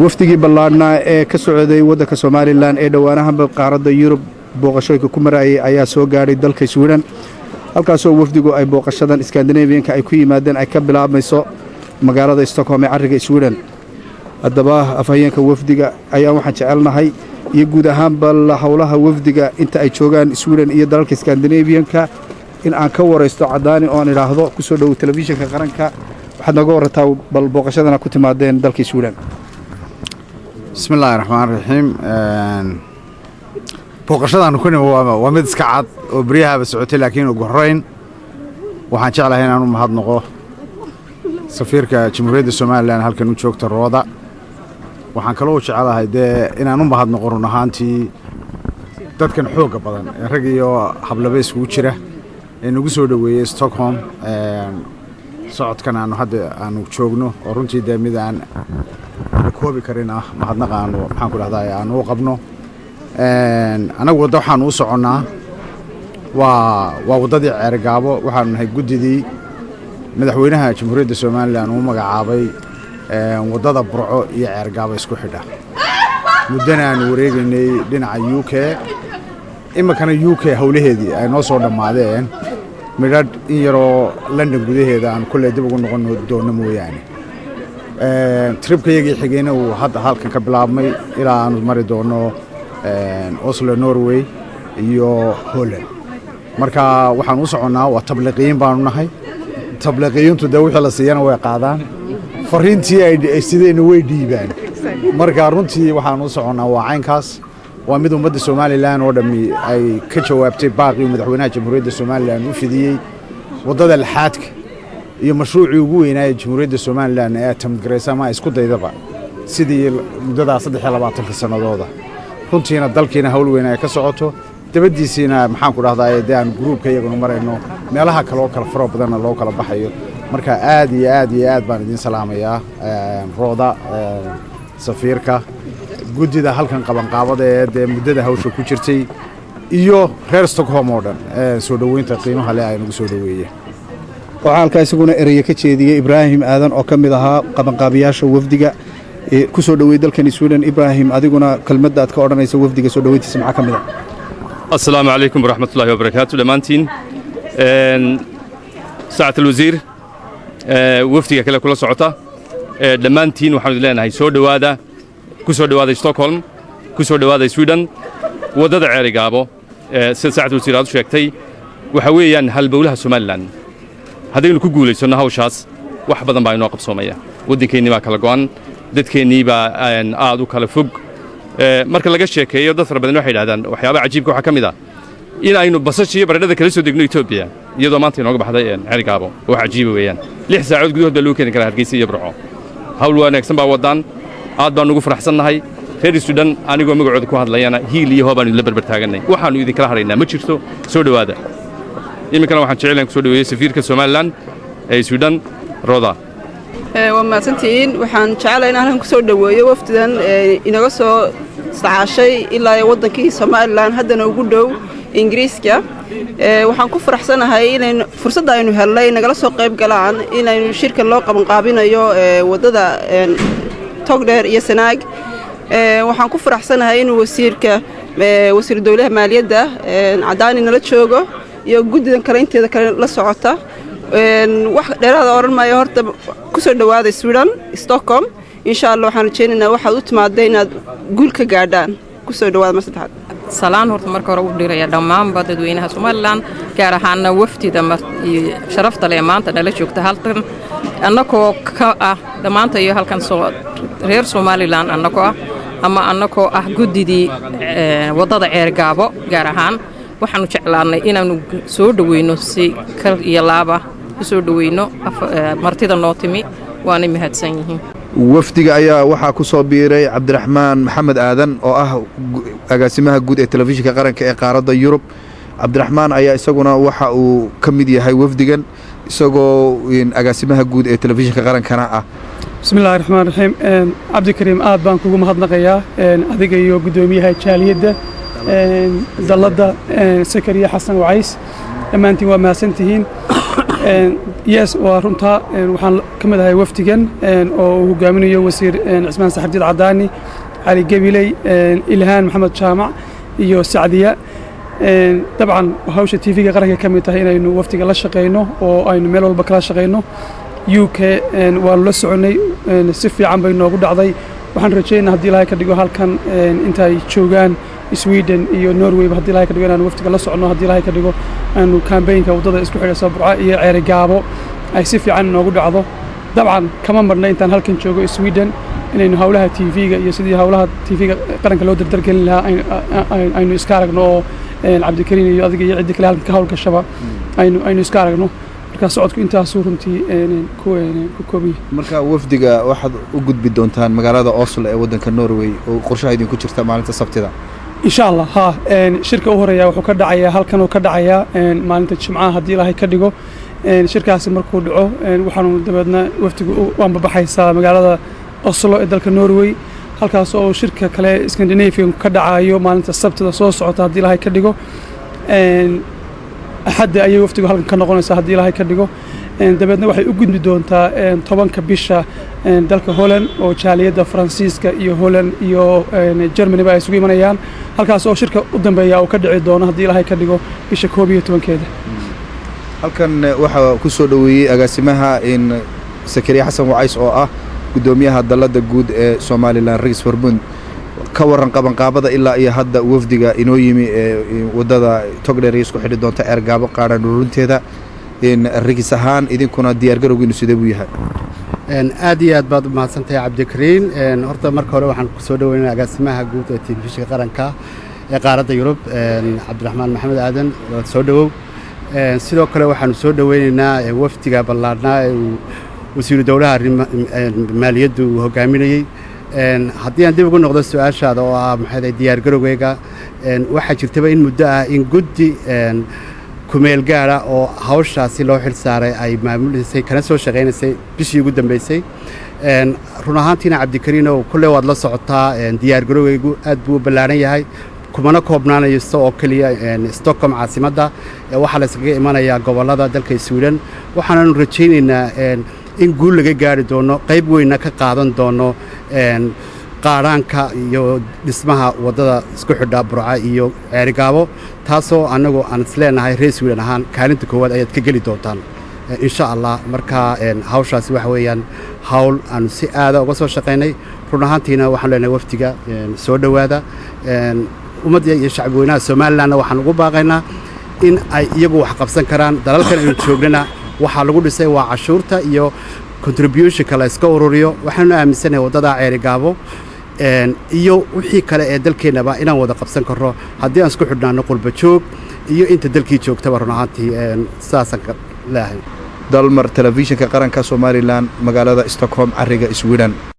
Wafdigii ballaadhnaa ee ka socday waddanka Somaliland ee dhowaanahanba qaaradda Yurub booqashooyinka ku marayay ayaa soo gaadhay dalka Sweden, halkaasoo wafdigu ay booqashadan Skandinabiyanka ay ku yimaadeen ay ka bilaabmayso magaalada Stockholm ee carriga Sweden. Haddaba afhayeenka wafdiga ayaa waxaan jecelnahay iyo guud ahaanba howlaha wafdiga inta ay joogaan Sweden iyo dalalka Skandinabiyanka in aan ka waraysto Cadaani oo aan idhaahdo, ku soo dhowow Telefishinka Qaranka, waxaad nooga warrantaa bal booqashadana ku timaadeen dalka Sweden. Bismi illaahi raxmaan raxiim. Booqashadaanu ku nimi waa mid iska cad oo beryahaaba socotay, laakiin ugu horrayn waxaan jeclahay inaan u mahadnaqo safiirka Jamhuuriyadda Somaliland halkan u joogta, Rooda. Waxaan kaloo jeclahay dee inaan u mahadnaqo run ahaantii dadkan xoogga badan ee rag iyo hablaba iskugu jira ee nagu soo dhoweeyey Stockholm. Socodkan aanu hadda aanu joogno oo runtii dee mid aan la koobi karin ah, mahadnaqa aanu, maxaan ku dhahdaa, aanu u qabno. Annagu wadda waxaanu u soconnaa waa waddadii Ceerigaabo. Waxaanu nahay guddidii madaxweynaha Jamhuuriyadda Somaliland uu magacaabay waddada Burco iyo Ceerigaabo isku xidha. Muddana aanu wareegaynay dhinaca UK, iminkana UK howlaheedii ay noo soo dhammaadeen, midhadh in yaroo London gudaheeda aanu kolley dib ugu noqon doonno mooyaane. Trip-kayagii xigayna uu hadda halkan ka bilaabmay ilaa aanu mari doonno Oslo, Norway iyo Holland. Marka waxaan u soconnaa waa tabliiqiyiin baanu nahay. Tabliiqiyiintu dee wixii la siiyana way qaadaan, fariintii ay sideenna way dhiibaan. Marka runtii waxaan u soconnaa waa caynkaas. Waa mid ummadda Somaliland oo dhammi ay ka jawaabtay baaqii madaxweynaha Jamhuuriyadda Somaliland u fidiyey, waddada lixaadka iyo mashruucii ugu weynaa ee Jamhuuriyadda Somaliland ee tamgaraysa ama isku daydaba sidii muddadaa 23-ka sannadooda. Runtiina dalkiina hawl weyn ay ka socoto, dabaddiisiina, maxaan ku dhahdaa, dee aan group-ka iyaguna marayno, meelaha kale oo kala faro badanna loo kala baxayo. Marka aad iyo aad iyo aad baan idiin salaamayaa, Rooda, safiirka, guddida halkan qabanqaabada ee dee muddada hawsha ku jirtay iyo reer Stockholm oo dhan soo dhoweynta qiimaha leh ay nagu soo dhoweeyeen. Waxaa halkaa isaguna ereye ka jeediyey Ibraahim Aadan oo ka mid ahaa qabanqaabiyaasha wafdiga ku soo dhoweeyey dalkani Sweden. Ibraahim, adiguna kelmadda aad ka odhanaysa wafdiga soo dhoweyntiisa maxaa ka mid ah? Asalaamu calaykum waraxmatullahi wabarakaatu dhammaantiin. Sacat alwasiir, wafdiga kale kula socota, dhammaantiin waxaanu idin leenahay soo dhowaada, ku soo dhowaada Stockholm, ku soo dhowaada Sweden. Waddada Ceerigaabo, sida sacat alwasiir aad u sheegtay, waxa weeyaan halbowlaha Somaliland. Haddaynu ku guulaysanno hawshaas, wax badan baa inoo qabsoomaya. Waddankeennii baa kala go'an, dadkeennii baa aad u kala fog. Marka laga sheekeeyo, dad fara badan waxay yidhahdaan waxyaabaha cajiibka waxaa ka mid ah in aynu basasha iyo baradhada kala soo degno Etoobiya, iyadoo maanta inooga baxday Ceerigaabo. Wax cajiiba weeyaan. 6 saacood gudahood baa lagu keeni karaa Hargeysa iyo Burco. Hawl wanaagsan baa waddaan, aad baan ugu faraxsannahay. Reer Suudhan anigoo magacooda ku hadlayana, hiil iyo hoo baanu idinla berber taagannay, waxaannu idinkala hadhaynaa ma jirto. Soo dhowaada. Iminkana waxaan jecelahan ku soo dhoweeyey safiirka Somaliland ee Suudhan, Roda. Waa mahadsantihiin. Waxaan jecelahay in halkan ku soo dhoweeyo wafdidan inaga soo sacaashay ilaa waddankii Somaliland, haddana ugu dhow Ingiriiska. Waxaan ku faraxsanahay inaynu fursadda aynu hellay nagala soo qayb galaan inaynu shirka loo qabanqaabinayo waddada Togdheer iyo Sanaag. Waxaan ku faraxsanahay inuu wasiirka, wasiiru dowlaha maaliyadda Cadaani nala joogo iyo guddidan kale inteeda kale la socota. Wax dheeraada odhan maayo. Horta ku soo dhowaaday Sweden, Stockholm. Insha Allah waxaan rajaynaynaa waxaad u timaadday inaad guul ka gaadhaan. Ku soo dhawaada mar saddexaad. Salaan horta marka hore u dhiraya dhammaanba dadweynaha Somaliland, gaar ahaana wafdida sharafta leh maanta nala joogta halkan. Annagoo ka ah dhammaanta iyo halkan reer Somaliland, annagoo ah ama annagoo ah guddidii waddada Ceergaabo gaar ahaan, waxaanu jeclaannay inaannu soo dhoweyno, si kal iyo laaba ku soo dhoweyno martida noo timi, waanay mahadsan yihiin. Wafdiga ayaa waxaa ku soo biiray Cabdiraxmaan Maxamed Aadan oo ah agaasimaha guud ee Telefishinka Qaranka ee qaaradda Yurub. Cabdiraxmaan ayaa isaguna waxa uu ka mid yahay wafdigan, isagoo agaasimaha guud ee Telefishinka Qarankana ah. Bismi illahi raxmaan raxiim. Cabdikariim, aad baan kugu mahadnaqayaa adiga iyo guddoomiyaha jaaliyadda dalladda, Sakariya Xasan Wacays. Dhammaantiin waa mahadsantihiin. Yes, waa runtaa. Waxaan ka mid ahay wafdigan oo uu hogaaminayo wasiir Cismaan Saxardiid Cadaani, Cali Gabiley, Ilhaan Maxamed Jaamac iyo Sacdiya. Dabcan hawsha TV-ga qaranka ka mid tahay inaynu wafdiga la shaqayno oo aynu meel walba kala shaqayno. UK waanu la soconnay, si fiican bay noogu dhacday. Waxaan rajaynaa haddii Ilahay ka dhigo halkan inta ay joogaan Sweden iyo Norwayba, haddii Ilahay ka dhigo, inaanu wafdiga la soconno, haddii Ilahay ka dhigo, aanu campaign-ka waddada isku xidhaysa Burco iyo Ceerigaabo ay si fiican noogu dhacdo. Dabcan kama marna intaan halkan joogo Sweden inaynu hawlaha TV-ga iyo sidii hawlaha TV-ga qaranka loo dardargelin lahaa aynu iska aragno, oo Cabdikariin iyo adiga iyo ciddii kale halkan ka hawlgashaba aynu iska aragno. Marka socodku intaasuu runtii ku kooban yahay. Marka wafdiga waxaad u gudbi doontaan magaalada Oslo ee waddanka Norway oo qorshaha idinku jirta maalinta Sabtida? Insha Allah, ha. Shirka u horeeya wuxuu ka dhacayaa halkan uu ka dhacayaa maalinta Jimcaha, haddii Ilaahay ka dhigo. Shirkaasi markuu dhaco, waxaanu dabeedna wafdigu u ambabaxaysaa magaalada Oslo ee dalka Norway, halkaas oo shirka kale Scandinavian ka dhacayo maalinta Sabtida soo socota, haddii Ilaahay ka dhigo. Axadda ayay wafdigu halkan ka noqonaysaa, haddii Ilaahay ka dhigo. Dabeedna waxay u gudbi doontaa 10-ka bisha dalka Holland, oo jaaliyadda Faransiiska iyo Holland iyo Germanyba ay isugu imanayaan, halkaas oo shirka u dambeeya uu ka dhici doono, haddii Ilaahay ka dhigo, bisha 11-keeda. Halkan waxaa ku soo dhoweeyey agaasimaha in Sakariya Xasan Wacays oo ah guddoomiyaha dalladda guud ee Somaliland Riksförbund. Ka warran qabanqaabada ilaa iyo hadda wafdiga inoo yimi ee waddada Togdheer isku xidhi doonta Ceergaabo qaadhan ururinteeda, in Riks ahaan idinkuna diyaargarowgiinu sidee buu yahay? Aad iyo aad baad u mahadsantahay, Cabdikariin. Horta marka hore waxaan kusoo dhaweynaya agaasimaha guud ee Telefishinka Qaranka ee qaaradda Yurub, Cabdiraxmaan Maxamed Aadan, soo dhowow. Sidoo kale waxaanu soo dhoweynaynaa wafdiga ballaarhnaa ee uu wasiiru dowlaha maaliyaddu uu hogaaminayey. Haddii aan dib ugu noqdo su-aashaada oo ah maxay diyaargarowgeyga, waxaa jirtaba in muddo ah in guddi kumeel gaara oo hawshaasi loo xil saaray ay maamulisay kana soo shaqaynaysay bishii ugu dambeysay. Run ahaantiina, Cabdikariinow, kulley waad la socotaa, diyaargarowgeygu aad buu u ballaaran yahay, kumana koobnaanayso oo keliya Stockholm caasimadda. Waxaa la iskaga imanayaa gobollada dalka Sweden. Waxaananu rajaynaynaa in guul laga gaari doono, qayb weynna ka qaadan doono qaadhaanka iyo dhismaha waddada isku xidha Burca iyo Ceerigaabo, taasoo annagu aan isleenahay reer Sweden ahaan kaalinta koowaad ayaad ka geli doontaan, insha Allah. Marka hawshaasi waxa weeyaan hawl aanu si aada uga soo shaqaynay. Run ahaantiina waxaan leenahay wafdiga soo dhowaada. Ummadda iyo shacbi weynaha Somalilandna waxaan ugu baaqaynaa in ay iyagu wax qabsan karaan. Dalalkan aynu joognana waxaa lagu dhisay waa cashuurta iyo contribution-ka la iska ururiyo. Waxaanu aaminsanahay waddada Ceerigaabo iyo wixii kale ee dalkeennaba inaan wada qabsan karno haddii aan isku xidhnaano qurba joog iyo inta dalkii joogtaba. Run ahaantii sidaasaan leeyahay. Dalmar, Telefishinka Qaranka Somaliland, magaalada Stockholm, cariga Sweden.